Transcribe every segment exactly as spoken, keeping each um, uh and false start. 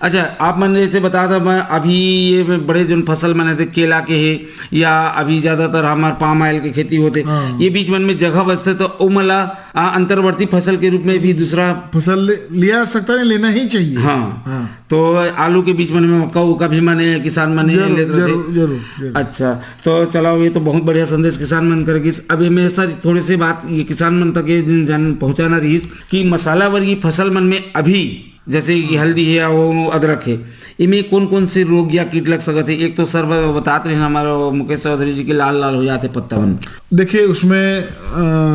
अच्छा, आप मन जैसे बता था, मैं अभी ये बड़े जोन फसल मन हे, केला के हे, या अभी ज्यादातर हमार पाम ऑयल के खेती होथे, हाँ। ये बीच मन में जगह बचथे, तो ओमन ला, आ, अंतर्वर्ती फसल के रूप में भी दूसरा फसल ले, लिया जा सकता है, लेना ही चाहिए। हाँ। हाँ। तो आलू के बीच मन में मक्का उक्का भी माने किसान माने जरूर, लेत रथे। जरूर, जरूर, जरूर। अच्छा, तो चलाओ, ये तो बहुत बढ़िया संदेश किसान मन कर गिस। अब एमे सर थोड़े से बात ये किसान मन तक ये जन पहुंचाना रहिस कि मसाला वर्गीय फसल मन में अभी जैसे कि हल्दी हे या वो अदरक हे, इमे कौन कौन से रोग या कीट लग सकत हे? एक तो सर ब-, बतात रहे हमारे मुकेश चौधरी जी के लाल लाल हो जाते पत्ता मन। देखिए, उसमें, अ,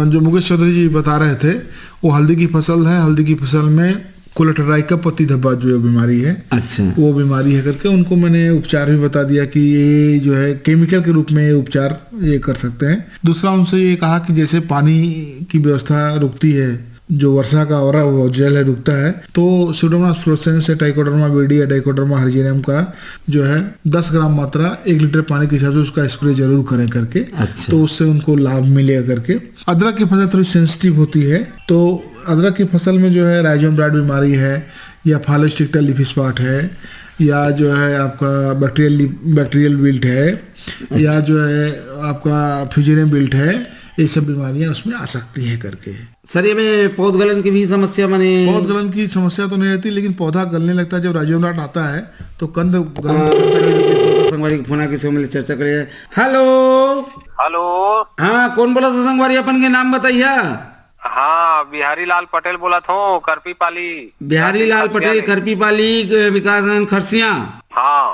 जो मुकेश चौधरी जी बता रहे थे, वो हल्दी की फसल है। हल्दी की फसल में कोलेटोट्राइका पत्ती धब्बा जो बीमारी है, अच्छा। वो बीमारी है करके उनको मैंने उपचार भी बता दिया कि ये जो है केमिकल के रूप में ये उपचार ये कर सकते हैं। दूसरा उनसे ये कहा कि जैसे पानी की व्यवस्था रुकती है, जो वर्षा का और वो जल है रुकता है, तो स्यूडोमोनास फ्लोरेसेंस या ट्राइकोडर्मा वीडी या ट्राइकोडर्मा हर्जियनम का जो है दस ग्राम मात्रा एक लीटर पानी के हिसाब से उसका स्प्रे जरूर करें करके, अच्छा। तो उससे उनको लाभ मिलेगा करके। अदरक की फसल थोड़ी सेंसिटिव होती है, तो अदरक की फसल में जो है राइजोम ब्लाइट बीमारी है, या फालोस्टिक्टा लीफ स्पॉट है, या जो है आपका बैक्टीरियल, बैक्टीरियल विल्ट है, या अच्छा। जो है आपका फ्यूजेरियम विल्ट है, ये सब बीमारियां उसमें आ सकती हैं करके। सर, ये में पौध गलन की भी समस्या माने पौध गलन की समस्या तो नहीं रहती, लेकिन पौधा गलने लगता है। जब राइजोम ब्लाइट आता है तो कंद गलन की समस्या संगवारी के फोन आके से हमन ले चर्चा करे। हेलो। हेलो। हाँ, कौन बोला था संगवारी? अपन के नाम बताइया। हाँ, बिहारी लाल पटेल बोलत हूँ, करपी पाली। बिहारी लाल पटेल, करपी पाली, विकासखंड खरसिया। हाँ।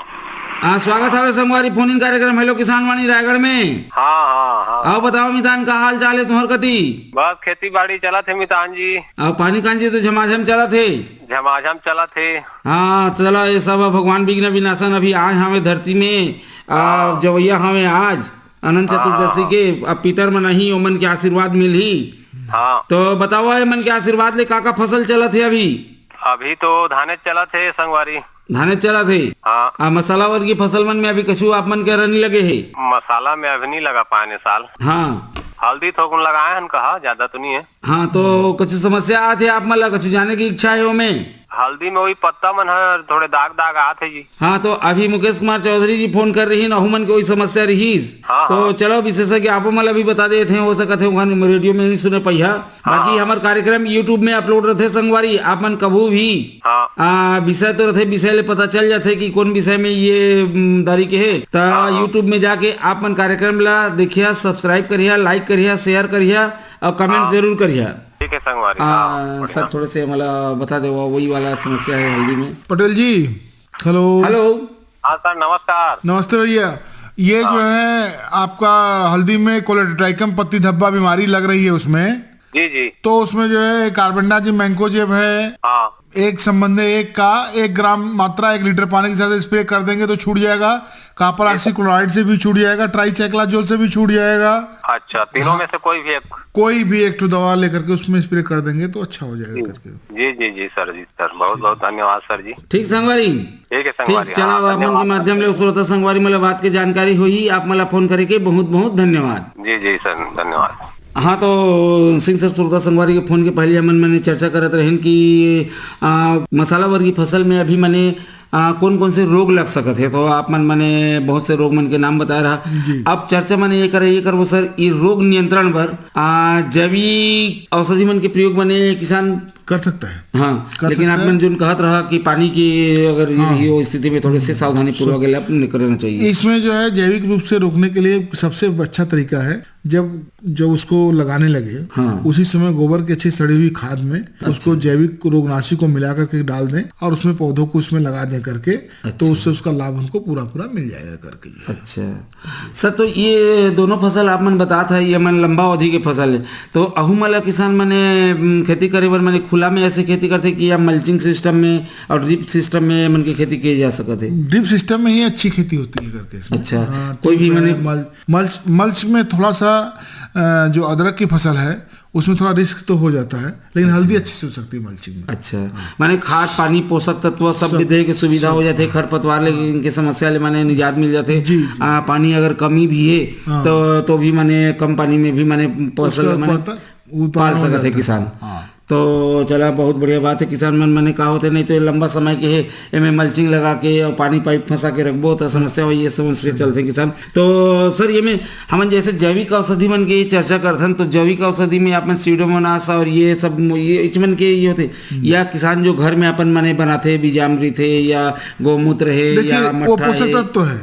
हाँ, स्वागत हवे संगवारी फोन इन कार्यक्रम हेलो किसान वाणी रायगढ़ में। हाँ, हाँ, हाँ। आओ बताओ मितान, का हाल चाल है तुम्हार कती? बस खेती बाड़ी चलत हे मितान जी। आओ पानी कांजी तो झमाझम चलत हे। झमाझम चलत हे। हाँ, चला ये सब भगवान विघ्न विनाशन अभी आए हवे धरती में, आ, हाँ। जवैया हवे आज अनंत हाँ, चतुर्दशी हाँ। के, अब पितर मन आही, ओमन के आशीर्वाद मिलही। हाँ। तो बतावा, एमन के आशीर्वाद ले का का फसल चलत हे अभी? अभी तो धाने चलत हे संगवारी। धाने चलत हे? हाँ। आ, मसाला वर्गीय फसल मन में अभी कछु आप मन के रनी लगे हे? मसाला में अभी नहीं लगा पाए ने साल। हाँ। हल्दी थोकुन लगाए हन कहा, ज्यादा तो नहीं है। हाँ, तो कछु समस्या आत हे आप मन ला, कछु जाने की इच्छा है ओमे? हल्दी में वही पत्ता मन ह थोड़े दाग दाग आत हे जी। हाँ, तो अभी मुकेश कुमार चौधरी जी फोन कर रही न, ओहू मन के वही समस्या रहीस। हाँ, तो हाँ। चलो विशेषज्ञ आप मन ला भी बता देते हैं, हो सकत है वहाँ रेडियो में नहीं सुने पहिया। हाँ, बाकी हाँ। हमर कार्यक्रम YouTube में अपलोड रथे संगवारी, आप मन कभू भी हाँ। आ, विषय तो रथे, विषय ले पता चल जाथे कि कौन विषय में ये, उम, दारी के हे। त हाँ, हाँ। YouTube में जाके आप मन कार्यक्रम ला देखिया, सब्सक्राइब करिया, लाइक करिया, शेयर करिया और कमेंट हाँ। जरूर करिया। ठीक है संगवारी, आ, हाँ, बढ़िया। सर थोड़े से मला बता देवा, वही वाला समस्या है हल्दी में। पटेल जी, हेलो। हेलो। हाँ सर, नमस्कार। नमस्ते भैया, ये हाँ। जो है आपका हल्दी में कोलेटोट्राइकम पत्ती धब्बा बीमारी लग रही है उसमें, जी, जी। तो उसमें जो है कार्बेंडाजिम मैंकोजेब है, हाँ। एक संबंध है एक का एक ग्राम मात्रा एक लीटर पानी के साथ स्प्रे कर देंगे तो छूट जाएगा। कॉपर अच्छा। ऑक्सीक्लोराइड से भी छूट जाएगा, ट्राइसाइक्लोजोल से भी छूट जाएगा। अच्छा, तीनों हाँ। में से कोई भी एक? कोई भी एक ठो दवा लेकर के उसमें स्प्रे कर देंगे तो अच्छा हो जाएगा जी। करके। जी, जी, जी सर, जी सर, बहुत, बहुत धन्यवाद सर जी। ठीक संगवारी। ठीक है ठीक, संगवारी, चला हाँ, अब आप मन के धन्यवाद। माध्यम ले श्रोता संगवारी मन ला बात के जानकारी होही, आप मन ला फोन करे के बहुत, बहुत धन्यवाद। जी, जी सर, धन्यवाद। हाँ, तो सिंह सर, श्रोता संगवारी के फोन के पहले हमन मने चर्चा करत रहेन कि, आ, मसाला वर्गीय फसल में अभी मने, आ, कौन कौन से रोग लग सकत हे, तो आप मन मने बहुत से रोग मन के नाम बताए रहा। जी। अब चर्चा मने ये करे, ये करबो सर, ये रोग नियंत्रण बर, आ, जैविक औषधि मन के प्रयोग मने किसान कर सकता है। हाँ, कर लेकिन सकता आप है। मन जोन कहत रहा कि पानी की अगर ये हाँ। रही हो स्थिति में थोड़े से सावधानी पूर्वक हम्म। इलाज करना चाहिए। इसमें जो है जैविक रूप से रोकने के लिए सबसे अच्छा तरीका है जब, जब उसको लगाने लगे, हाँ। उसी समय गोबर की अच्छी सड़ी हुई खाद में अच्छा। उसको जैविक रोगनाशी को मिला करके डाल दें और उसमें पौधों को उसमें लगा दें करके, तो अच्छा। उससे उसका लाभ उनको पूरा पूरा मिल जाएगा करके। अच्छा सर, तो ये दोनों फसल आप मन बतात है, ये मन लंबा अवधि के फसल है, तो अहू मन ला किसान मने, उम, खेती करे बर मने खुला में ऐसे खेती करथे कि या मल्चिंग सिस्टम में और ड्रिप सिस्टम में मन के खेती किए जा सकत है? ड्रिप सिस्टम में ही अच्छी खेती होती है करके इसमें। अच्छा, हाँ, कोई भी ड्रिप में मने मल-, मल्च, मल्च में थोड़ा सा, अ, जो अदरक की फसल है, उसमें थोड़ा रिस्क तो हो जाता है, लेकिन अच्छा। हल्दी अच्छे से हो सकती है मल्चिंग में। अच्छा, हाँ। माने खाद, पानी, पोषक तत्व सब सब, भी दे के सुविधा सब। हो जाथे, खरपतवार ले इनके समस्या ले माने निजात मिल जाथे। जी, जी। आ, पानी अगर कमी भी है, हाँ। तो, तो भी माने कम पानी में भी माने फसल उसका माने उत्पादन, उत्पादन पाल हो सकत है जाता है। किसान। हाँ। तो चला, बहुत बढ़िया बात है। किसान मन मने का होथे, नहीं तो ये लंबा समय के है, एमे मल्चिंग लगा के और पानी पाइप फंसा के रखबो तो समस्या हो, ये समस्या चलथे किसान। तो सर, ये में हमन जैसे जैविक औषधि मन के चर्चा करथन, तो जैविक औषधि में आप मन स्यूडोमोनास और ये सब, ये इच मन के ये होथे, या किसान जो घर में अपन मने बनाथे, बीजामृत है या गौमूत्र है देखिए, या वो मट्ठा पोषक है? तत्व है,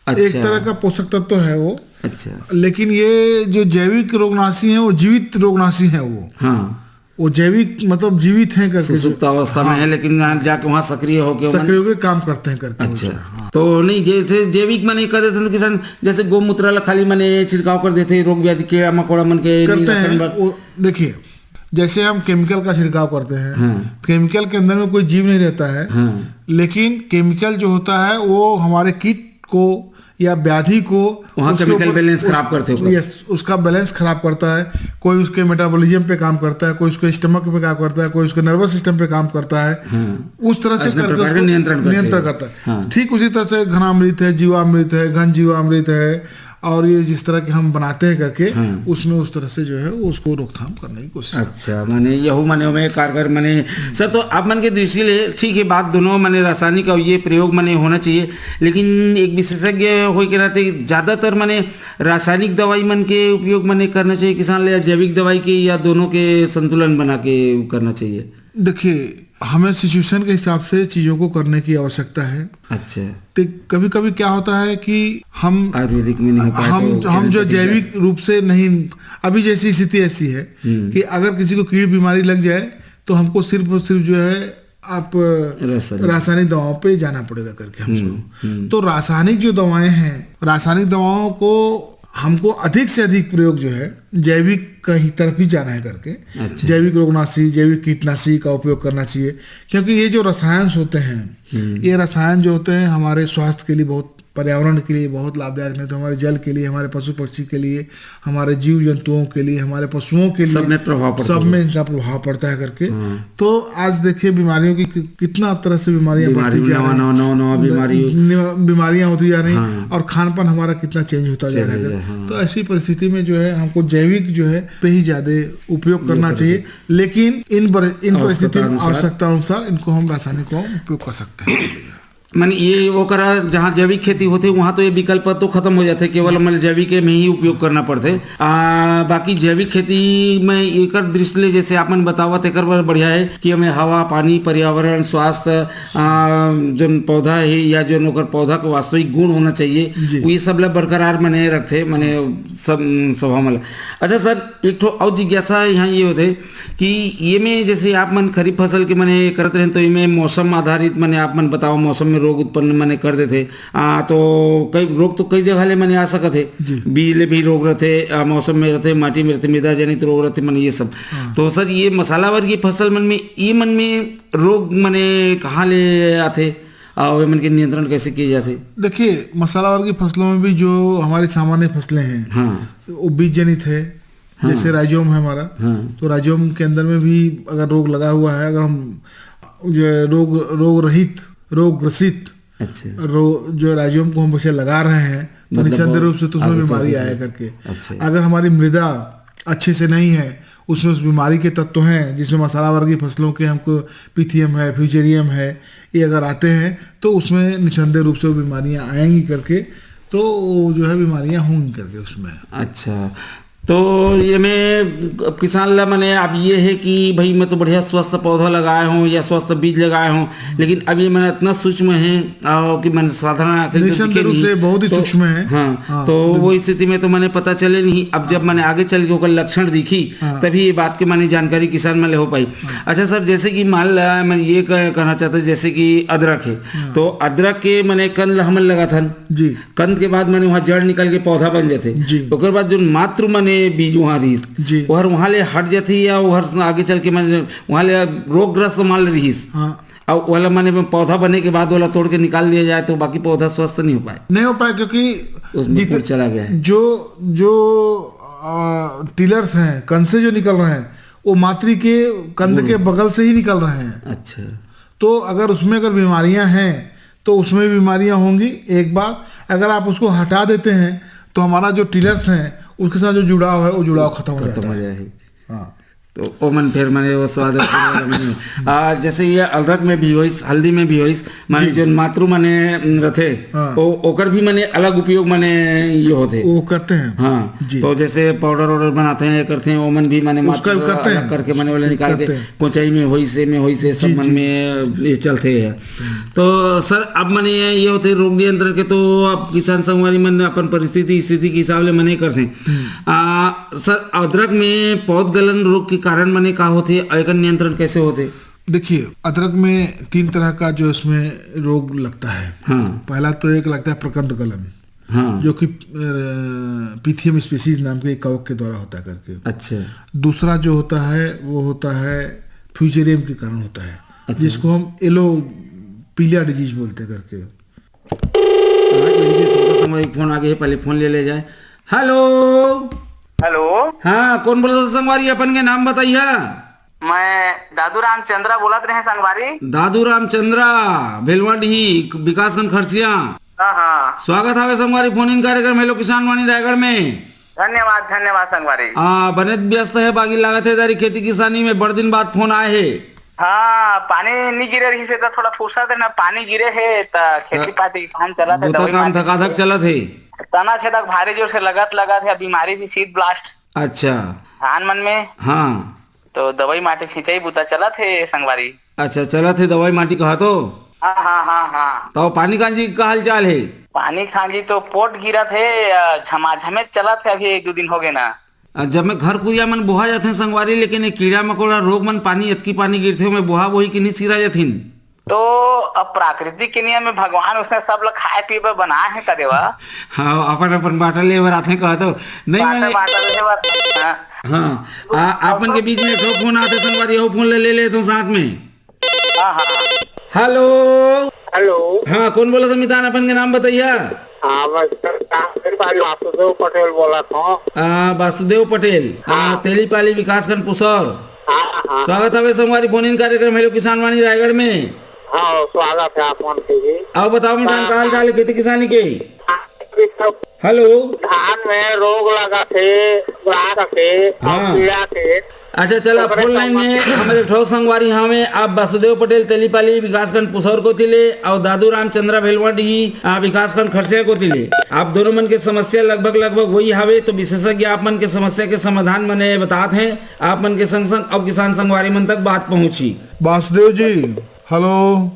अच्छा। एक तरह का पोषक तत्व है वो। अच्छा। लेकिन ये जो जैविक रोगनाशी है, वो जीवित रोगनाशी है वो। हाँ। वो जैविक, मतलब, जीवित है करके जो सुसुप्त अवस्था में हाँ। है, लेकिन यहाँ जाके वहाँ सक्रिय होके वो मन सक्रिय होके काम करते हैं करके वो अच्छा। जो है, हाँ। तो नहीं, जैसे जैविक मने कर देते हैं किसान, जैसे गौमूत्र ला खाली मने छिड़काव कर देते हैं, रोग व्याधि, कीड़ा मकोड़ा मन के करते निराकरण हैं। बर। वो देखिए, जैसे हम केमिकल का छिड़काव करते हैं, हाँ। केमिकल के अंदर में कोई जीव नहीं रहता है, हाँ। लेकिन केमिकल जो होता है वो हमारे कीट को या व्याधि को वहाँ उसके केमिकल ऊपर बैलेंस उस खराब करते हो। यस, उसका बैलेंस खराब करता है। कोई उसके मेटाबॉलिज्म पे काम करता है, कोई उसके स्टमक पे काम करता है, कोई उसके नर्वस सिस्टम पे काम करता है। हाँ। उस तरह से ऐसे करके प्रकार का उसको नियंत्रण करते नियंत्रण हो। करता है। हाँ। ठीक उसी तरह से घनामृत है, जीवामृत है, घन जीवामृत है, और ये जिस तरह के हम बनाते हैं करके हाँ। उसमें उस तरह से जो है वो उसको रोकथाम करने की कोशिश करते हैं। अच्छा, माने यहू माने ओमे कारगर माने सर, तो आप मन के दृष्टि ले ठीक है बात, दोनों माने रासायनिक और ये प्रयोग माने होना चाहिए, लेकिन एक विशेषज्ञ होए के नाते ज्यादातर माने रासायनिक दवाई मन के उपयोग माने करना चाहिए किसान ले, या जैविक दवाई के, या दोनों के संतुलन बना के करना चाहिए? देखिए, हमें सिचुएशन के हिसाब से चीज़ों को करने की आवश्यकता है। अच्छा। तो कभी-कभी क्या होता है कि हम आयुर्वेदिक में नहीं हो पाए हम तो हम जो एलोपैथी में जैविक रूप से नहीं, अभी जैसी स्थिति ऐसी है हम्म। कि अगर किसी को कीड़ी बीमारी लग जाए तो हमको सिर्फ और सिर्फ जो है आप रासायनिक। रासायनिक दवाओं पे जाना पड़ेगा करके हमको। हम्म, हम्म। तो रासायनिक जो दवाएं हैं, रासायनिक दवाओं को हमको अधिक से अधिक प्रयोग जो है जैविक का ही तरफ ही जाना है करके। अच्छा। जैविक रोगनाशी, जैविक कीटनाशी का उपयोग करना चाहिए, क्योंकि ये जो रसायन होते हैं, हम्म। ये रसायन जो होते हैं हमारे स्वास्थ्य के लिए बहुत, पर्यावरण के लिए बहुत लाभदायक नहीं तो हमारे जल के लिए, हमारे पशु पक्षी के लिए, हमारे जीव जंतुओं के लिए, हमारे पशुओं के लिए सब में प्रभाव पड़ता सब है। में इनका प्रभाव पड़ता है करके। हाँ। तो आज देखिए बीमारियों की कि-, कितना तरह से बीमारियां बीमारी बढ़ती जा नवा, रही हैं। नवा, नवा, नवा बीमारी। नवा बीमारियां होती जा रही हैं हाँ। और खान पान हमारा कितना चेंज होता जा चेंज रहा हो है। जाए, हाँ। तो ऐसी परिस्थिति में जो है हमको जैविक जो है पे ही ज्यादा उपयोग करना करना चाहिए, चाहिए। लेकिन इन बर-, इन आवश्यकता परिस्थिति में अनुसार। आवश्यकता अनुसार इनको हम रासायनिक का उपयोग कर सकते हैं। माने ये ओकरा जहाँ जैविक खेती होथे वहाँ तो ये विकल्प तो खत्म हो जाथे, केवल मन जैविक में ही उपयोग करना पड़थे। आ, बाकी जैविक खेती में एकर दृष्टि ले जैसे आप मन बतावत एकर बर बढ़िया है कि हमें हवा, पानी, पर्यावरण, स्वास्थ्य, आ, जोन पौधा है या जोन ओकर पौधा के वास्तविक गुण होना चाहिए, जी। वो ये सब ला बरकरार मने रखथे, मने सब सभा मन ला। अच्छा सर, एक ठो और जिज्ञासा यहाँ ये होथे कि ये में जैसे आप मन खरीफ फसल के मने करत रहें तो ये में मौसम आधारित मने आप मन बताओ, मौसम में रोग उत्पन्न मने कर देथे। आ, तो कई रोग तो कई जगह ले मने आ सकत हे, जी। बीज ले भी रोग रहथे, आ, मौसम में रहथे, माटी में रहथे, मृदा जनित रोग रहथे, मने ये सब। हाँ। तो सर, ये मसाला वर्गीय फसल मन में, ये मन में रोग मने कहाँ ले आथे? आ, ये मन के नियंत्रण कैसे किए जाथे? देखिए, मसाला वर्गीय फसलों में भी जो हमारी सामान्य फसलें हैं, हाँ। वो बीज जनित है, हाँ। जैसे राइजोम है हमारा, हाँ। तो राइजोम के अंदर में भी अगर रोग लगा हुआ है, अगर हम जो है रोग, रोग रहित, रोग ग्रसित अच्छा। रो-, जो राइजोम को हम उसे लगा रहे हैं, तो मतलब निस्संदेह बहुत रूप से तो उसमें आगे चल बीमारी के आया है। करके। अच्छा। अगर हमारी मृदा अच्छे से नहीं है, उसमें उस बीमारी के तत्व हैं, जिसमें मसाला वर्गीय फसलों के हमको पिथियम है, फ्यूजेरियम है, ये अगर आते हैं, तो उसमें निस्संदेह रूप से वो बीमारियां आएंगी करके, तो वो जो है बीमारियां होंगी करके उसमें। अच्छा, तो ये में अब किसान ला मने अब ये है कि भाई मैं तो बढ़िया स्वस्थ पौधा लगाए हूँ या स्वस्थ बीज लगाए हूँ, लेकिन अब ये मने इतना सूक्ष्म है, आ, कि मने साधारण आँख से तो दिखे निस्संदेह रूप नहीं। से बहुत ही तो सूक्ष्म है। हाँ, हाँ, तो बिल्कुल। वो स्थिति में तो मने पता चले नहीं। अब जब हाँ। मने आगे चल के ओकर लक्षण दिखी, हाँ। तभी ये बात के मने जानकारी किसान मन ले हो पाई। हाँ। अच्छा सर, जैसे कि मान ला मैं ये कह-, कहना चाहता हूँ, जैसे कि अदरक है, हाँ। तो अदरक के मने कंद ला हमन लगाथन, जी। कंद के बाद मने वहाँ जड़ निकल के पौधा बन जाथे। जी। ओकर बाद जो मात्र मने बीज वहाँ रहिस, जी। ओहर वहाँ ले हट जाथे या ओहर आगे चल के मने वहाँ ले रोगग्रस्त मान ले रहिस। हाँ। और वाला मने में पौधा बने के बाद वाला तोड़ के निकाल दिया जाए तो बाकी पौधा स्वस्थ नहीं हो पाए। नहीं हो पाए क्योंकि उसमें जित-, कीट चला गया है। जो, जो, आ, टिलर्स हैं, कंद से जो निकल रहे हैं, वो मातृ के कंद गुण। के बगल से ही निकल रहे हैं। अच्छा। तो अगर उसमें अगर बीमारियां हैं, तो उसमें बीमारियां होंगी। एक बात, अगर आप उसको हटा देते हैं, तो हमारा जो टिलर्स हैं, उसके साथ जो जुड़ाव है, वो जुड़ाव खत्म हो खत्म जाता हो है। जाए। हाँ। तो ओमन फेर मने वो स्वाद वाला मने। आ, जैसे ये अदरक में भी होइस, हल्दी में भी होइस, माने जी। जोन मातृ मने रथे, हाँ। ओ, ओकर भी मने अलग उपयोग मने ये होथे। वो करते हैं। हाँ, जी। तो जैसे पाउडर वाउडर बनाते हैं, ये करते हैं, ओमन भी मने उसका मातृ भी करते अलग हैं। करके मने वाले निकाल के करते हैं। कोचई में होइस, ए में होइस, ए सब जी, मन जी। में ये चलते हैं। तो सर, अब मने ये होथे रोग नियंत्रण के, तो अब किसान संगवारी मन अपन परिस्थिति, स्थिति के हिसाब ले मने करथे। हम्म। आ, सर, अदरक में पौध गलन रोग के कारण मने का होथे अउ एकर नियंत्रण कैसे होथे? देखिए, अदरक में तीन तरह का जो इसमें रोग लगता है। हाँ। पहला तो एक लगता है प्रकंद गलन, हाँ। जो कि, अ, Pythium species नाम के एक कवक के द्वारा होता है करके। अच्छा। दूसरा जो होता है, वो होता है फ्यूजेरियम के कारण होता है, अच्छा। जिसको हम येलो पीलिया डिजीज बोलते हैं करके। हाँ, ये लीजिए, श्रोता संगवारी फोन आ गए, पहले फोन ले ले जाए। हेलो। हेलो। हाँ, कौन बोलत हे संगवारी, अपन के नाम बताइया। मैं दादू राम चंद्रा बोलत रहे संगवारी। दादू राम चंद्रा, भेलवाडीह, विकासखंड खरसिया। हाँ, हाँ। स्वागत हवे संगवारी फोन इन कार्यक्रम हेलो किसान वाणी रायगढ़ में। धन्यवाद, धन्यवाद संगवारी। आ, बने व्यस्त हे, बागी लागत हे दारी खेती किसानी में, बड़ दिन बाद फोन आए हे। हाँ, पानी नी गिरे रहिस हे त थोड़ा फुर्सत हे ना, पानी गिरे हे त खेती पाती काम चलत हे, बुता दवाई काम मार धकाधक चलत हे। तना छेदक भारी जोर से लगत, लगत हे, बीमारी भी seed blast। अच्छा। धान मन में। हाँ। तो दवाई माटी सिंचाई बुता चलत हे संगवारी। अच्छा, चलत हे दवाई माटी कहा तो? हाँ, हाँ, हाँ, हाँ। तो पानी कांजी का हाल चाल हे? पानी कांजी तो पोट गिरत हे, अ, झमाझमेच चलत हे, अभी एक दू दिन हो गए ना। अ, जब मैं घर कुरिया मन बोहा जाथे संगवारी, लेकिन ये कीड़ा मकोड़ा रोग मन पानी, अतकी पानी गिरथे, ओमे बोहा बोही के नहीं सिरा जाथिन। तो अब प्राकृतिक के नियम में भगवान उसने सब ला खाए पीए बर बनाए हे, का देवा। हाँ, अपन अपन बाटा ले बर आथे कहा तो। नहीं, बाटा, मैंने बाटा ले बर, हाँ। हाँ, आ, आप मन के बीच में एक ठो फोन आथे संगवारी, वो फोन ले, ले लेथों साथ में। हाँ, हाँ। हेलो। हेलो। हाँ, कौन बोलत हे मितान, अपन के नाम बताइया। हाँ, बस सर, तेलीपाली वासुदेव पटेल बोलत हूँ। आ, वासुदेव पटेल, आ, हाँ। तेलीपाली विकासखंड पुसौर। हाँ, हाँ। स्वागत हवे संगवारी फोन इन कार्यक्रम हेलो किसान वाणी रायगढ़ में। हाँ, स्वागत है आप मन के भी। अउ बताओ मितान, हाँ। का हाल चाल हे खेती किसानी के? हाँ, अभी सब हेलो। धान में रोग लगत हे, ग्रास के, हाँ। कीड़ा के। अच्छा, चला, ओकरे फोन लाइन में संबंध हमर एक ठो संगवारी हवे, आप वासुदेव पटेल तेलीपाली विकासखंड पुसौर कोति ले, अउ दादू रामचंद्रा भेलवाडीह, आ, विकासखंड खरसिया कोति ले। आप दोनों मन के समस्या लगभग, लगभग वही हवे, तो विशेषज्ञ आप मन के समस्या के समाधान मने बतात हे, आप मन के संग संग अउ किसान संगवारी मन तक बात पहुंची। वासुदेव जी, हेलो।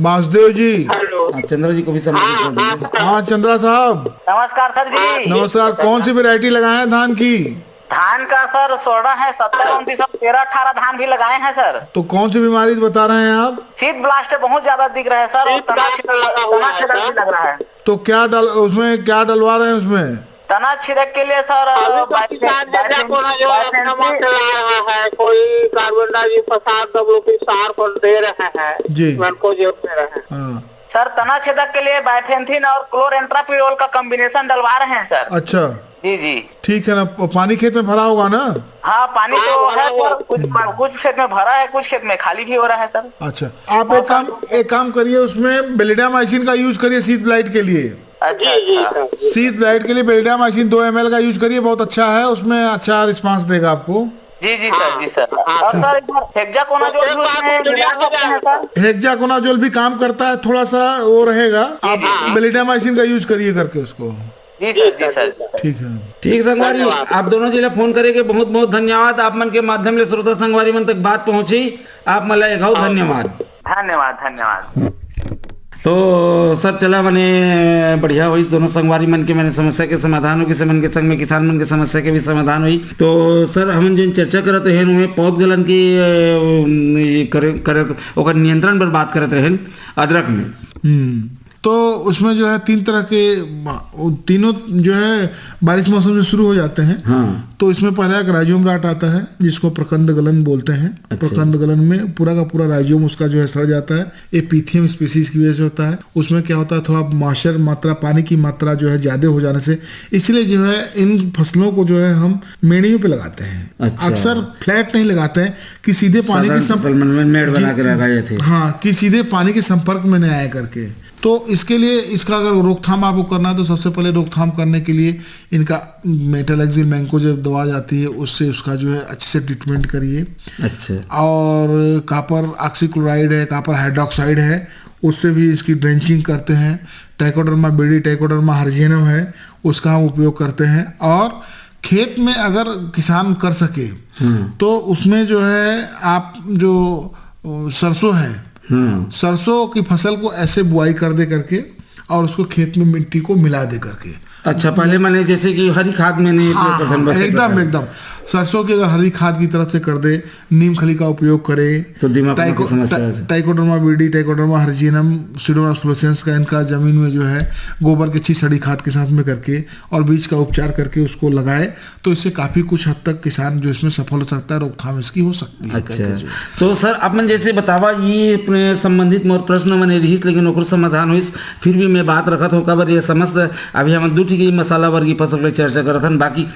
वासुदेव जी। हेलो। हाँ, चंद्रा जी को भी संबोधित हाँ, कर दीजिए। हाँ, सर। हाँ, चंद्रा साहब। नमस्कार सर जी। नमस्कार। कौन सी वैरायटी लगाए हैं धान की? धान का सर स्वर्णा है, सत्तर उनतीस और तेरह अठारह धान भी लगाए हैं सर। तो कौन सी बीमारी बता रहे हैं आप? Seed blast बहुत ज्यादा दिख रहा है सर, और seed blast लगा हुआ है सर। तना छेदक भी लग रहा है। तो क्या डल-, उसमें क्या डलवा रहे हैं उसमें? तना छेदक के लिए सर, अभी तो बाइफेन-, किसान जैसा बाइफेन-, कोना जो है, अपना बाइफेन-, माल चला रहा है, कोई कार्बन डाइजिम प्रसार डब्ल्यूपी सार पर दे रहे हैं, जी। उनको जो दे रहे हैं। हाँ। सर, तना छेदक के लिए बाइफेंथिन और क्लोरेंट्रापिरोल का कॉम्बिनेशन डलवा रहे हैं सर। अच्छा। जी, जी। ठीक है ना, प-, पानी खेत में भरा होगा ना? हाँ, पानी हाँ, तो भरा है हुआ सर, है। कुछ, कुछ खेत में भरा है, कुछ खेत में खाली भी हो रहा है सर। अच्छा, आप एक काम, एक काम करिए, उसमें बेलिडामाइसिन का यूज़ करिए सीड ब्लाइट के लिए। अच्छा, जी, जी, अच्छा। सर। सीड ब्लाइट के लिए बेलिडामाइसिन दो एमएल का यूज़ करिए, बहुत अच्छा है, उसमें अच्छा रिस्पांस देगा आपको। जी, जी सर, हाँ, जी सर। हाँ, और सर। सर, एक बार हेक्साकोनाजोल तो भी एक बार उसमें मिला सकते हैं सर? हेक्साकोनाजोल भी काम करता है, थोड़ा सा वो रहेगा, जी, आप जी, जी। बेलिडामाइसिन का यूज़ करिए करके उसको। जी सर, जी सर। ठीक है। ठीक संगवारी, धन्यवाद। आप दोनों जी ला फोन करे के बहुत बहुत धन्यवाद। आप मन के माध्यम ले श्रोता संगवारी मन तक बात पहुंची, आप मन ला एक घाव हाँ। धन्यवाद। धन्यवाद, धन्यवाद। तो सर चला मने बढ़िया होइस, दोनों संगवारी मन के मने समस्या के समाधान होइस, मन के संग में किसान मन के समस्या के भी समाधान होइस। तो सर हमन जेन चर्चा करत रहेन ओमे पौध गलन की, अ, ये करे, करे, ओकर नियंत्रण पर बात करत रहेन अदरक में। हम्म। तो उसमें जो है तीन तरह के, वो तीनों जो है बारिश मौसम से शुरू हो जाते हैं। हाँ। तो इसमें पहला एक राइजोम राट आता है, जिसको प्रकंद गलन बोलते हैं। अच्छा। प्रकंद गलन में पूरा का पूरा राइजोम उसका जो है सड़ जाता है। ये पीथियम स्पीसीज की वजह से होता है। उसमें क्या होता है, थोड़ा मॉइस्चर मात्रा, पानी की मात्रा जो है ज्यादा हो जाने से, इसलिए जो है इन फसलों को जो है हम मेड़ियों पे लगाते हैं। अच्छा। अक्सर फ्लैट नहीं लगाते हैं कि सीधे पानी के साधारण संप-, फसल मन में मेड़ जी, बना के लगाए जाते हैं। हाँ, कि सीधे पानी के संपर्क में नहीं आया करके। तो इसके लिए, इसका अगर रोकथाम आपको करना है, तो सबसे पहले रोकथाम करने के लिए इनका मेटालैक्सिल मैंकोजेब दवा जाती है, उससे उसका जो है अच्छे से ट्रीटमेंट करिए। अच्छा। और कॉपर ऑक्सीक्लोराइड है, कॉपर हाइड्रोक्साइड है, उससे भी इसकी ड्रेंचिंग करते हैं। ट्राइकोडर्मा बीडी, ट्राइकोडर्मा हर्जियनम है, उसका हम उपयोग करते हैं। और खेत में अगर किसान कर सके, तो उसमें जो है, आप जो अ, सरसों है, सरसों की फसल को ऐसे बुआई कर दे करके और उसको खेत में मिट्टी को मिला दे करके। अच्छा, पहले मैंने जैसे कि हरी खाद में नहीं, हाँ, प्रथम हाँ, बस एकदम प्रकार। एकदम। सरसों की अगर हरी खाद की तरफ से कर दे, नीम खली का उपयोग करे, तो दीमक की टाइको- समस्या टा- है। ट्राइकोडर्मा बीडी, ट्राइकोडर्मा हर्जियनम, स्यूडोमोनास फ्लोरेसेंस का इनका जमीन में जो है, गोबर की अच्छी सड़ी खाद के साथ में करके और बीज का उपचार करके उसको लगाए, तो इससे काफी कुछ हद तक किसान जो इसमें सफल हो सकता है, रोकथाम इसकी हो सकती है अच्छा, करके जो। तो सर, अपन जैसे बतावा, ये अपने संबंधित मोर प्रश्न मने रहिस, लेकिन ओकर समाधान होइस। फिर भी मैं बात रखत हूँ, काबर ये समस्त, अभी हम दू ठीक मसाला वर्गीय फसल के चर्चा करत हन, बाकी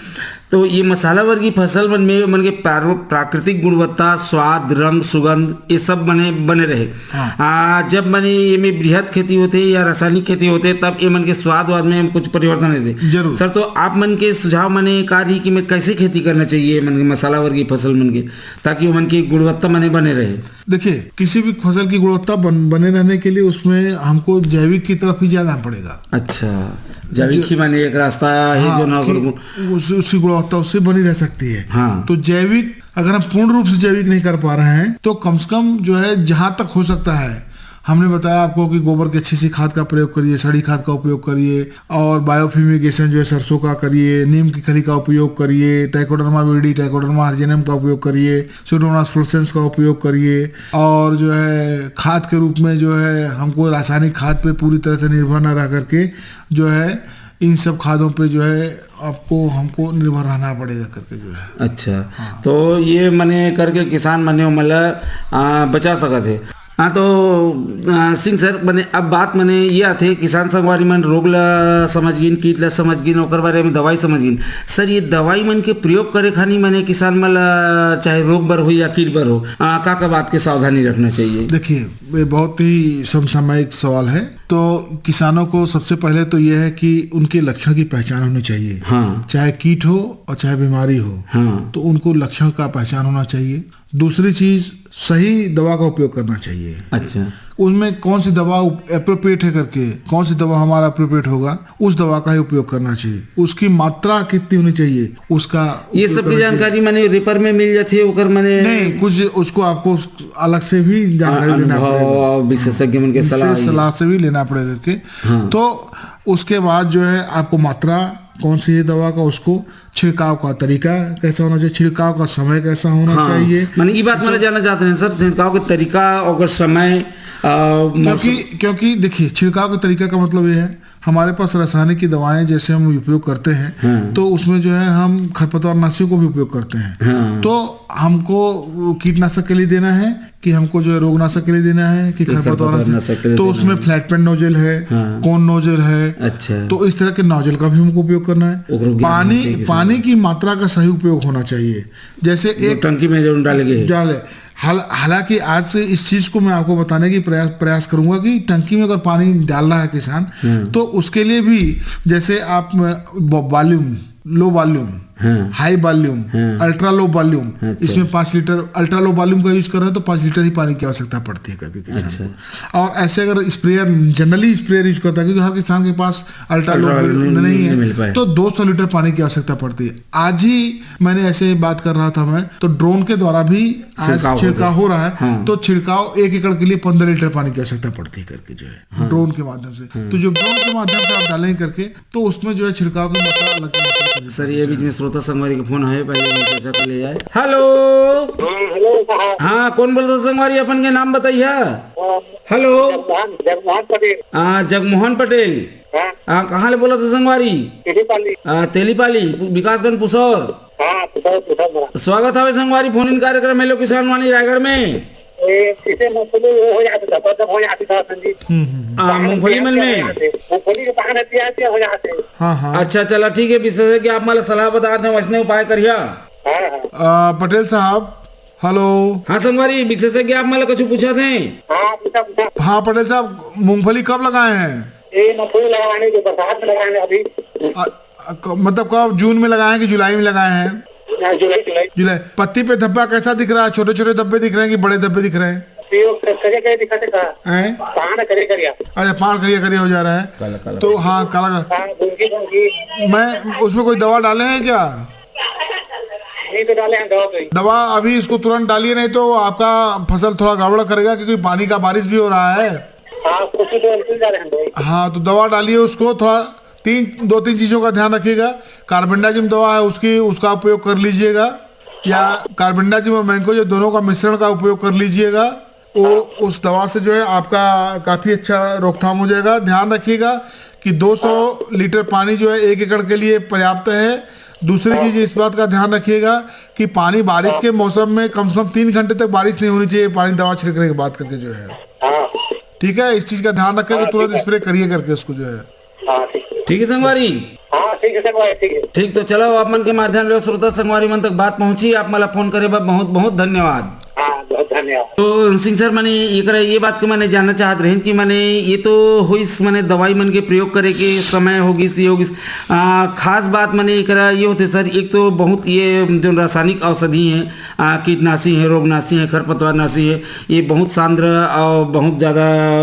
तो ये मसाला वर्गीय फसल मन में मन के प्रार-, प्राकृतिक गुणवत्ता, स्वाद, रंग, सुगंध, ये सब मने बने रहे। हाँ। आ, जब मने ये में बृहद खेती होते या रासायनिक खेती होते, तब ये मन के स्वाद वाद में कुछ परिवर्तन होते। जरूर। सर, तो आप मन के सुझाव मने का रही कि मैं कैसे खेती करना चाहिए मन के मसाला वर्गीय फसल मन के, ताकि वो मन की गुणवत्ता मने बने रहे। देखिए, किसी भी फसल की गुणवत्ता बन, बने रहने के लिए उसमें हमको जैविक की तरफ ही जाना पड़ेगा। अच्छा, जैविक ही माने एक रास्ता है हाँ, जो ना कि करूँ। उस, उसकी गुणवत्ता उससे बनी रह सकती है। हाँ। तो जैविक, अगर हम पूर्ण रूप से जैविक नहीं कर पा रहे हैं, तो कम से कम जो है, जहाँ तक हो सकता है, हमने बताया आपको कि गोबर की अच्छी सी खाद का प्रयोग करिए, सड़ी खाद का उपयोग करिए, और बायोफ्यूमिगेशन जो है, सरसों का करिए, नीम की खली का उपयोग करिए, ट्राइकोडर्मा बीडी, ट्राइकोडर्मा हर्जियनम का उपयोग करिए, स्यूडोमोनास फ्लोरेसेंस का उपयोग करिए। और जो है, खाद के रूप में जो है, हमको रासायनिक खाद पे पूरी तरह से निर्भर ना रह करके जो है, इन सब खादों पे जो है, आपको, हमको निर्भर रहना पड़ेगा करके जो है। अच्छा, तो ये मने करके किसान मने ओमन ला, आ, बचा सकत है। हाँ, तो आ, सिंह सर, मने अब बात मने ये आथे, किसान संगवारी मन रोग ला समझ गिन, कीट ला समझ गिन, ओकर बारे में दवाई समझ गिन। सर, ये दवाई मन के प्रयोग करे खानी मने किसान मन ला, चाहे रोग बर हो या कीट बर हो, आ, का का बात के सावधानी रखना चाहिए? देखिए, ये बहुत ही समसामयिक सवाल है। तो किसानों को सबसे पहले तो ये है कि उनके लक्षण की पहचान होनी चाहिए। हाँ। चाहे कीट हो और चाहे बीमारी हो, हाँ। तो उनको लक्षण का पहचान होना चाहिए। दूसरी चीज, सही दवा का उपयोग करना चाहिए। अच्छा। उनमें कौन सी दवा अप्रोप्रिएट है करके, कौन सी दवा हमारा अप्रोप्रिएट होगा, उस दवा का ही उपयोग करना चाहिए। उसकी मात्रा कितनी होनी चाहिए, उसका ये उपयोग सब की करना चाहिए। जानकारी माने रिपर में मिल जाती है, ओकर माने नहीं, कुछ उसको आपको अलग से भी जानकारी लेना अनुभव पड़ेगा। और विशेषज्ञ मन के सलाह विशेष ये। सलाह से भी लेना पड़ेगा करके। हाँ। तो उसके बाद जो है, आपको मात्रा कौन सी है दवा का, उसको छिड़काव का तरीका कैसा होना चाहिए, छिड़काव का समय कैसा होना हाँ। चाहिए। माने ये बात मैंने जानना चाहते हैं सर, छिड़काव के तरीका और समय, आ, मौसम। क्योंकि क्योंकि देखिए, छिड़काव के तरीका का मतलब ये है, हमारे पास रासायनिक की दवाएं जैसे हम उपयोग करते हैं, हाँ। तो उसमें जो है, हम खरपतवारनाशियों को भी उपयोग करते हैं। हाँ। तो हमको वो कीटनाशक के लिए देना है कि हमको जो है, रोगनाशक के लिए देना है कि कि खरपतवारनाशक, खरपतवारनाशक के लिए तो देना उसमें है। फ्लैट पैड नोजल है, हाँ। कोन नोजल है। अच्छा। तो इस तरह के नोजल का भी हमको उपयोग करना है। ओकरो ज्ञान होना पानी चाहिए किसान पानी को। की मात्रा का सही उपयोग होना चाहिए। जैसे जो एक टंकी में जो डाले गए। डाले, हाल- हालांकि आज से इस चीज को मैं आपको बताने की प्रयास प्रयास करूंगा कि टंकी में अगर पानी डाल रहा है किसान, हम्म। तो उसके लिए भी, जैसे आप वॉल्यूम, लो वॉल्यूम, हाँ। हाई वॉल्यूम, हाँ। अल्ट्रा लो वॉल्यूम, अच्छा। इसमें पाँच लीटर, अल्ट्रा लो वॉल्यूम का यूज कर रहे हैं, तो पाँच लीटर ही पानी की आवश्यकता पड़ती है करके किसान अच्छा। को। और ऐसे अगर स्प्रेयर, जनरली स्प्रेयर यूज करता है, क्योंकि हर किसान के पास ultra low ultra low volume नहीं नहीं है, मिल पाए। तो दो सौ लीटर पानी की आवश्यकता पड़ती है। आज ही मैंने ऐसे ही बात कर रहा था मैं, तो ड्रोन के द्वारा भी आज छिड़काव छिड़काव होता है। हो रहा है, हाँ। तो छिड़काव एक एकड़ के लिए पन्द्रह लीटर पानी की आवश्यकता पड़ती है करके जो है, ड्रोन के माध्यम से। तो जो ड्रोन के माध्यम से आप डालेंगे करके, तो उसमें जो है, छिड़काव की मात्रा अलग मात्रा से सर, ये बीच में श्रोता संगवारी के फोन आए, पहले हम चर्चा कर ले जाए। हेलो। हाँ, हेलो साहब। हाँ, कौन बोलता संगवारी, अपन के नाम बताइए। हेलो। जगमोहन, जगमोहन पटेल। हाँ, जगमोहन पटेल। हाँ, हाँ, कहाँ ले बोलत हो संगवारी? तेलीपाली। आ, तेलीपाली, विकासगंज पुसौर। हाँ, पुसौर, पुसौर बोला। स्वागत हवे संगवारी फोन इन कार्यक्रम हेलो किसान वाणी रायगढ़ में। ए, इसे मूंगफली हो जाते, धपधप हो जाते था संदीप। हम्म, हम्म, हम्म। आ, मूंगफली मन में। मूंगफली के पान पिया पिया हो जाते। हाँ, हाँ। अच्छा, चला ठीक है, विशेषज्ञ आप मला सलाह बता दे, वैसने उपाय करिया। हाँ, हाँ। आ, पटेल साहब, हेलो। हाँ संगवारी, विशेषज्ञ आप मला कुछ पूछा थे। हाँ, पूछा, पूछा। हाँ पटेल साहब, मूंगफली कब लगाए हैं? ये मसूर लगाए हैं, जो बरसात में लगाए हैं अभी। अ, अ, क-, मतलब कब, जून में लगाए हैं कि जुलाई में लगाए हैं? हाँ, जुलाई, जुलाई। जुलाई। पत्ती पे धब्बा कैसा दिख रहा है? छोटे-छोटे धब्बे दिख रहे हैं कि बड़े धब्बे दिख रहे हैं? ये वो क-, करिया, करिया दिखाते का? हैं? पान करिया, करिया। अच्छा, पान करिया, करिया हो जा रहा है। काला, काला। तो हाँ, काला, काला। हाँ, भूंगी, भूंगी। मैं, उसमें कोई दवा डाले हैं क्या? नहीं तो डाले हैं दवा तो ही। दवा अभी इसको तुरंत डालिए, नहीं तो आपका फसल थोड़ा गड़बड़ करेगा, क्योंकि पानी का, बारिश भी हो रहा है। हाँ, कुछ तो अंतिम जा रहे हैं भाई। हाँ, तो दवा डालिए उसको थोड़ा। तीन, दो तीन चीज़ों का ध्यान रखिएगा। कार्बेंडाजिम दवा है उसकी, उसका उपयोग कर लीजिएगा, या कार्बेंडाजिम और मैंकोजेब दोनों का मिश्रण का उपयोग कर लीजिएगा। वो, उस दवा से जो है आपका काफ़ी अच्छा रोकथाम हो जाएगा। ध्यान रखिएगा कि दो सौ लीटर पानी जो है एक एकड़ के लिए पर्याप्त है। दूसरी चीज़, इस बात का ध्यान रखिएगा कि पानी, बारिश के मौसम में कम से कम तीन घंटे तक बारिश नहीं होनी चाहिए, पानी दवा छिड़कने के बाद करके जो है। हाँ। ठीक है, इस चीज़ का ध्यान रखें कि हाँ, तुरंत ठीक है। स्प्रे करिए करके उसको जो है। हाँ, ठीक है। ठीक है संगवारी। हाँ, ठीक है संगवारी, ठीक है। ठीक, तो चलो, आप मन के माध्यम ले श्रोता संगवारी मन तक बात पहुंची, आप मन ला फोन करे बर बहुत बहुत धन्यवाद। हाँ, बहुत धन्यवाद। तो सिंह सर, मने एकरा ये बात के मने जानना चाहत रहेन कि मने ये तो होइस, मने दवाई मन के प्रयोग करे के समय होगिस, ये होगिस। आ, खास बात मने एकरा ये होथे सर, एक तो बहुत ये जो रासायनिक औषधि हैं, आ, कीटनाशी है, रोगनाशी है, खरपतवारनाशी है, ये बहुत सांद्र और बहुत ज़्यादा,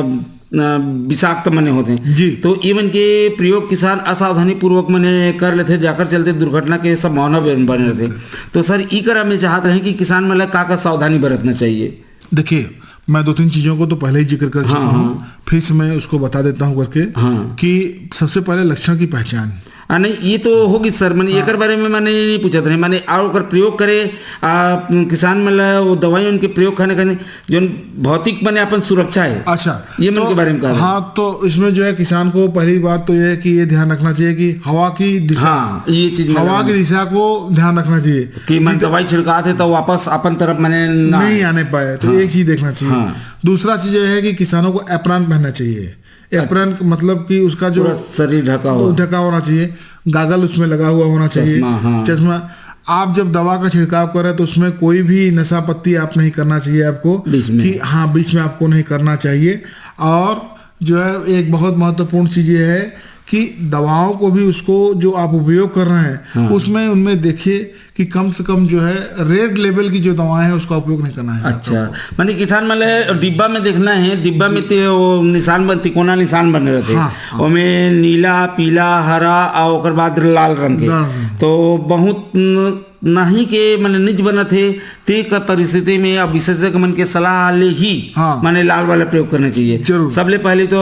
आ, विषाक्त मने होथे। जी। तो ये मन के प्रयोग किसान असावधानी पूर्वक मने कर लेथे, जाकर चलते दुर्घटना के संभावना बन-, बने रहथे। तो सर, ई करा में चाहत रहे कि किसान मन ला का का सावधानी बरतना चाहिए? देखिए, मैं दो तीन चीज़ों को तो पहले ही जिक्र कर हाँ, चुका हूँ, हाँ। फिर से मैं उसको बता देता हूँ करके हाँ। कि सबसे पहले लक्षण की पहचान। आ, नहीं, ये तो होगी सर, मने हाँ। एकर बारे में मने नहीं पूछत रहे, मने और ओकर प्रयोग करे, आ, किसान मन ला वो दवाई उनके प्रयोग करने, करने जोन भौतिक मने अपन सुरक्षा है। अच्छा, ये मन तो के बारे में कहा। हाँ, तो इसमें जो है किसान को पहली बात तो ये है कि ये ध्यान रखना चाहिए कि हवा की दिशा, हाँ, ये चीज में हवा ध्यान की दिशा को ध्यान रखना चाहिए। कि मन जित- दवाई छिड़कात है तो वापस अपन तरफ मने ना नहीं आए। आने पाए, तो हाँ। एक चीज देखना चाहिए। हाँ। दूसरा चीज ये है कि किसानों को एप्रन पहनना चाहिए। अच्छा। एप्रन मतलब कि उसका जो पूरा शरीर ढका हुआ। ढका होना चाहिए, गागल उसमें लगा हुआ होना चाहिए, चश्मा, हाँ। चश्मा। आप जब दवा का छिड़काव करें तो उसमें कोई भी नशा पत्ती आप नहीं करना चाहिए आपको, बीच में। कि हाँ, बीच में आपको नहीं करना चाहिए। और जो है, एक बहुत महत्वपूर्ण चीज़ ये है कि दवाओं को भी, उसको जो आप उपयोग कर रहे हैं, हाँ। उसमें, उनमें देखिए कि कम से कम जो है रेड लेबल की जो दवाएं हैं उसका उपयोग नहीं करना है। अच्छा, माने किसान मन ला डिब्बा में देखना है, डिब्बा में ते वो निशान बन, तिकोना निशान बने रहते हैं। हाँ, हाँ। ओमे नीला, पीला, हरा और ओकर बाद लाल रंग के। लाल रंग। तो बहुत न-, नहीं के माने निज बनत है, ते का परिस्थिति में अब विशेषज्ञ मन के सलाह ले ही हाँ। माने लाल वाला प्रयोग करना चाहिए। जरूर। सबले पहले तो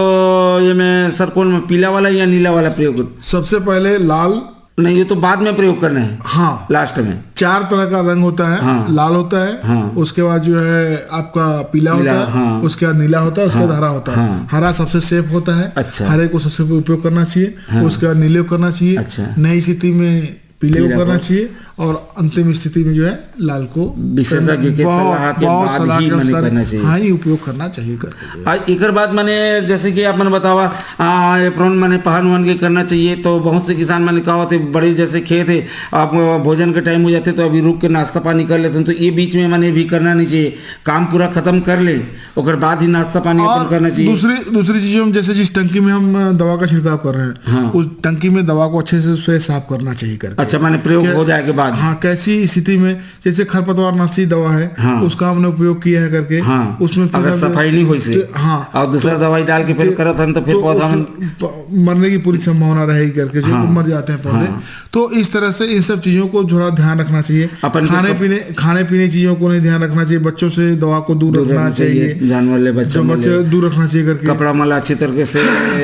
ये में सर कौन में पीला वाला या नीला वाला प्रयोग? सबसे पहले लाल। नहीं, ये तो बाद में प्रयोग करना है। हाँ। लास्ट में। चार तरह का रंग होता है। हाँ। लाल होता है, हाँ। उसके बाद जो है आपका पीला पीला, होता है, हाँ। उसके बाद नीला होता है, उसके बाद हाँ, हरा होता है। हाँ। हरा सबसे सेफ होता है। अच्छा। हरे को सबसे उपयोग करना चाहिए, हाँ। उसके बाद नीले को करना चाहिए। अच्छा। नई स्थिति में पीले को पीले करना को। चाहिए और अंतिम स्थिति में जो है लाल को विशेषज्ञ करना, के बहुत, सलाह के बहुत बाद सलाह ही के माने अनुसार करना चाहिए। हाँ, ये उपयोग करना चाहिए करके जो है। आ, एकर बाद माने जैसे कि आप मन बतावा, आ, एप्रोन माने पहन वहन के करना चाहिए, तो बहुत से किसान माने का होते बड़े जैसे खेत है, आप भोजन के टाइम हो जाते तो अभी रुक के नाश्ता पानी कर लेते हैं, तो ये बीच में माने भी करना नहीं चाहिए, काम पूरा खत्म कर ले, ओकर बाद ही नाश्ता पानी अपन और करना चाहिए। दूसरी, दूसरी चीजों में जैसे जिस टंकी में हम, अ, दवा का छिड़काव कर रहे हैं, हाँ। उस टंकी में दवा को अच्छे से उससे साफ करना चाहिए करके। अच्छा, माने प्रयोग क्या हो जाए के बाद? हाँ, कैसी स्थिति में, जैसे खरपतवारनाशी दवा है, हाँ। उसका हमने उपयोग किया है करके, हाँ। उसमें फिर अगर हम सफाई नहीं हुई से, तो, हाँ, और दूसरा तो, दवाई डाल के फिर तो, करत हन, तो फिर तो पौधा उसमें प-, मरने की पूरी संभावना रहेगी करके, जो हाँ। मर जाते हैं पौधे। हाँ। तो इस तरह से इन सब चीजों को थोड़ा ध्यान रखना चाहिए। अपन के खाने कप- पीने, खाने पीने चीजों को नहीं ध्यान रखना चाहिए। बच्चों से दवा को दूर दूर रखना रखना चाहिए। चाहिए। जानवर ले बच्चा जो मन बच्चे ले। दूर रखना चाहिए करके। कपड़ा मन ला अच्छे तरीके से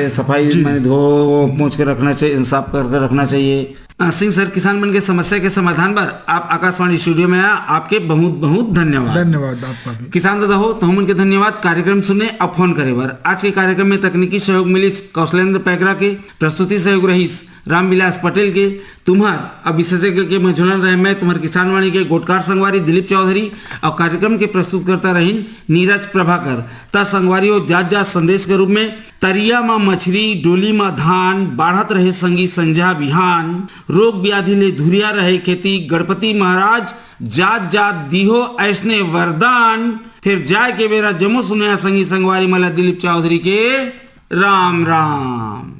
सफाई जी। माने धो पोंछ के रखना चाहिए, साफ करके रखना चाहिए। अ, सिंह सर, किसान मन के समस्या के समाधान बर आप आकाशवाणी स्टूडियो में आ, आपके बहुत बहुत धन्यवाद। धन्यवाद आपका भी। किसान दादा हो, तो हमन के धन्यवाद कार्यक्रम सुने अउ फोन करे बर। आज के कार्यक्रम में तकनीकी सहयोग मिलिस कौशलेंद्र पैकरा के, प्रस्तुति सहयोग रहिस रामविलास पटेल के। तुम्हर अब विशेषज्ञ के मझोलन रहे मैं, तुम्हर किसानवाणी के गोटकार संगवारी दिलीप चौधरी, और कार्यक्रम के प्रस्तुतकर्ता रहिन नीरज प्रभाकर। त संगवारी हो, जात जात संदेश के रूप में, तरिया म मछरी, डोली म धान, बाढ़त रहे संगी संझा बिहान, रोग व्याधि ले धुरिया रहे खेती, गणपति महाराज जात जात दिहो ऐसने वरदान। फिर जाए के बेरा जम्मो सुनया संगी संगवारी मन ला दिलीप चौधरी के राम राम।